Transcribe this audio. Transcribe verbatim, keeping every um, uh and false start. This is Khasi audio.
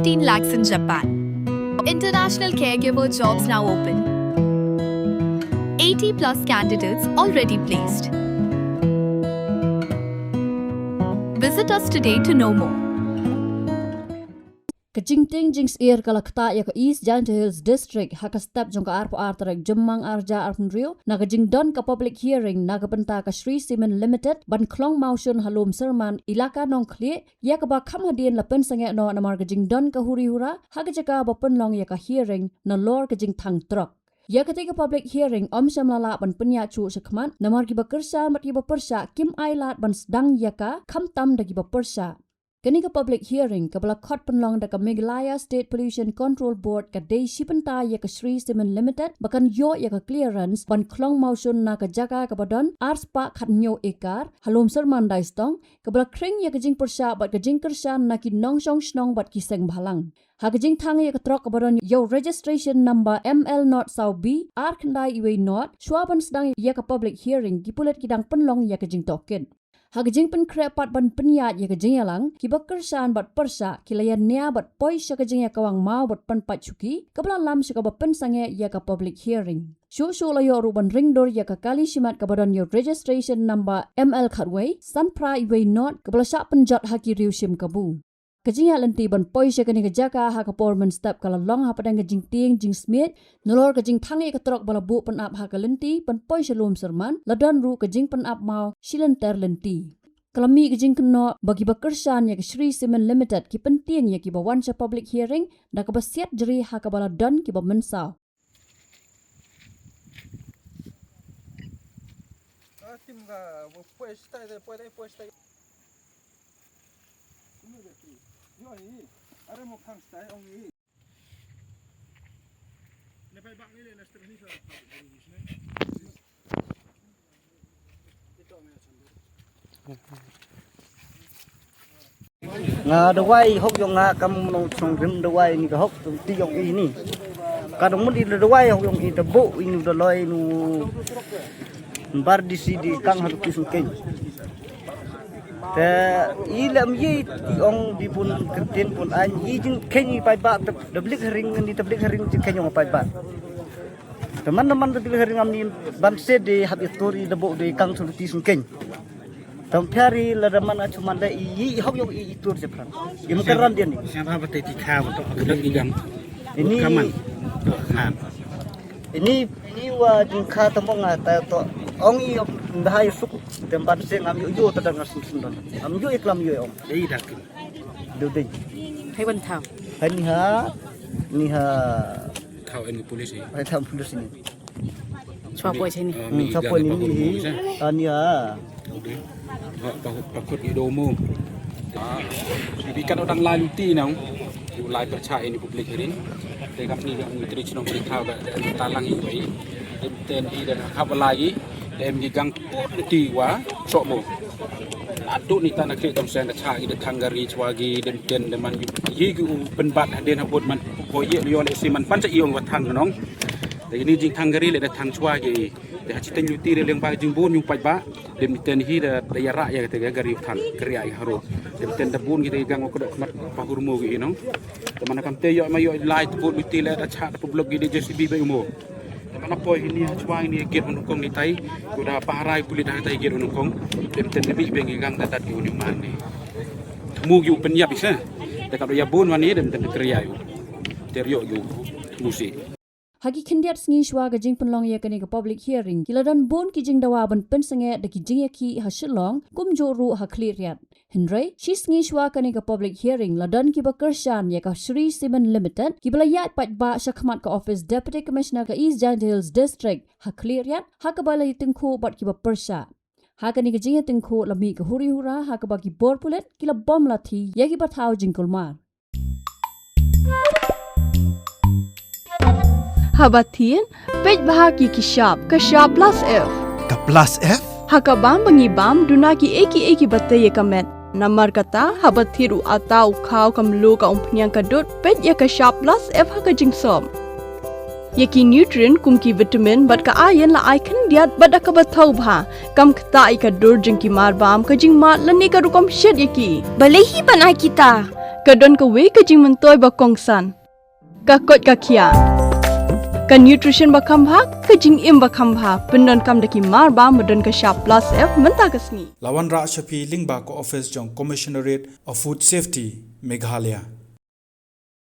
fifteen lakhs in Japan. International caregiver jobs now open. eighty plus candidates already placed. Visit us today to know more. Ka jingtieng jingsyier ka la ktah ïa ka East Jaintia Hills District ha ka step jong ka arphew ar tarik Jymmang arhajar arphew hynriew na ka jingdon ka public hearing na ka bynta ka Shree Cement Limited ban khlong mawshun ha Lumsyrman, Elaka Nongkhlieh, ïa kaba kham hadien la pynsangeh noh namar ka jingdon ka huri hura ha ka jaka ba pynlong ïa ka hearing nalor ka jingthang trok. Ïa katei ka public hearing ym shym la lah ban pynïaid shuh shakhmat namar kiba kyrshan bad kiba pyrshah kim ailad ban sdang ïa ka, khamtam da kiba pyrshah. Kane ka public hearing kaba la khot pynlong da ka Meghalaya State Pollution Control Board ka dei shi bynta ïa ka Shree Cement Limited ba kan ïoh ïa ka clearance ban khlong mawshun na ka jaka kaba don ar spah khathynñiew ekar ha Lumsyrman Daistong, kaba la khring ïa ka jingpyrshah bad ka jingkyrshan na ki nongshong shnong bad ki seng bhalang. Ha ka jingthang ïa ka trok kaba don ïa u registration number M L nought saw B ar khyndai iwei nought, shuwa ban sdang ïa ka public hearing, ki pulit ki dang pynlong ïa ka jingtohkit. Ha ka jingpynkhreh pat ban pynïaid ïa ka jingïalang, kiba kyrshan bad pyrshah ki la ïania bad poi sha ka jingïakawang maw bad pynpait shuki, kaba la lam sha kaba pynsangeh ïa ka public hearing. Shuh shuh la ïoh ruh ban ring dur ïa ka kali shimet kaba don ïa u registration number M L khatwei san phra iwei nought, kaba la shah pynjot ha ki riew shim kabu. Ka jingïaid lynti ban poi sha kane ka jaka ha ka por mynstep ka la long hapdeng ka jingtieng jingsmiej nalor ka jingthang ïa ka trok ba la buh pynap ha ka lynti ban poi sha Lumsyrman, la don ruh ka jingpynap maw shi lynter lynti. Ka la mih ka jingkynnoh ba kiba kyrshan ïa ka Shree Cement Limited ki pyntieng ïa kiba wan sha public hearing da kaba siat jri ha kaba la don kiba mynsaw. Nga dawai hok yong nga kam nong chong rim dawai ni ka hok tu ti yong i ni. Ka dong mudi dawai hok yong i ta bo i nu da loi nu. Bar di si di kang hadu ki sung keng. Te i lam ye ti ong di bun kertin bun an i jing keng i pai ba da blik hering ni ta blik hering jing keng yong pai ba. Teman teman da blik hering am ni ban se de hab i tori da bo de kang sung ti sung keng. Tam pyari la da man achu man da i i hok yong i i tur je pran. I mukar ran dia ni. Siapa ba te ti kha ba to ka dang i gam. Ini kaman. Khan. Ini ini wa jing kha tam nga ta to ong i ong da hai suk tem ban se ngam yo yo ta dang sum sum don. Am yo iklam yo ong. Dei dak. Do dei. Hai ban tham. Hai ni ha. Ni ha. Thau en police ni. Hai tham police ni. Chwa poi chini. Hmm, chwa poi ni ni. Ani ha. Pakut i domo. Bi kan odang lai luti nang. Lai percha ini public hearing. Te kam ni yang tri chnong tri thau da talang i wei. Ten i da khap lai. Em gi gang put ti wa sok mo. Atu ni ta na kri kam sen da cha gi da thang gari chwa gi den ten da man gi. Yi gi u pen bat ha den ha bot man. Ko ye yo le si man pan cha i ong wa thang nong. Da ni jing thang gari le da thang chwa gi. Da ha chi ten yu ti le leng ba jing bun yu paj ba. Dem ni ten hi da da ya ra ya te gari thang gari ai ha ro. Dem ten da bun gi da gang ko da khmat pa hur mo gi nong. Da man kam te yo ma yo lai tu bot ti le da cha da public gi de J C B ba mo. Te mana poi ini ha chwa ini gate Wan Hong Kong ni tai. Ko da paharai pulit ha tai gate Wan Hong Kong. Dem ten demi beng i gang da dat ki uni man ni. Thmu gi u penyap isa. Te ka do ya bun wan ni dem ten kriya yu. Ter yo yu. Thmu si. Ha ki khyndiat sngi shwa ka jingpynlong ïa kane ka public hearing, ki la don bun ki jingdawa ban pynsangeh da ki jingïakhih ha Shillong, kumjuh ruh ha Khliehriat. Hynrei shi sngi shwa kane ka public hearing la don kiba kyrshan ïa ka Shree Cement Limited, kiba la ïaid paidbah shakhmat ka office Deputy Commissioner ka East Jaintia Hills District ha Khliehriat, ha kaba la ïatyngkhuh bad kiba pyrshah. Ha kane ka jingïatyngkhuh la mih ka huri hura ha kaba ki bor pulit ki la bom lathi ïa kiba thaw jingkulmar. Haba thied, peit bha ki ki shap, ka shap plus F. Ka plus F? Ha ka bam ba ngi bam, duna ki ei ki ei ki ba tei ïa ka met. Namar kata, haba thied u ata u khaw ka mluh ka umphniang ka dud, peit ïa ka shap plus F ha ka jingsop. Ïa ki nutrient kum ki vitamin bad ka iron la ai khyndiat bad da kaba thaw bha. Kam ktah ïa ka dur jong ki mar bam ka jingmad lane ka rukom shet ïa ki. Balei hi ban ai kita? Ka don kawei ka jingmyntoi ba kongsan. Ka koit ka khiah. Ka nutrition ba kham bha, ka jingim ba kham bha. Pyndonkam da ki marbam ba don ka shap plus F mynta ka sngi. La wanrah sha phi lyngba ka office jong Commissionerate of Food Safety, Meghalaya.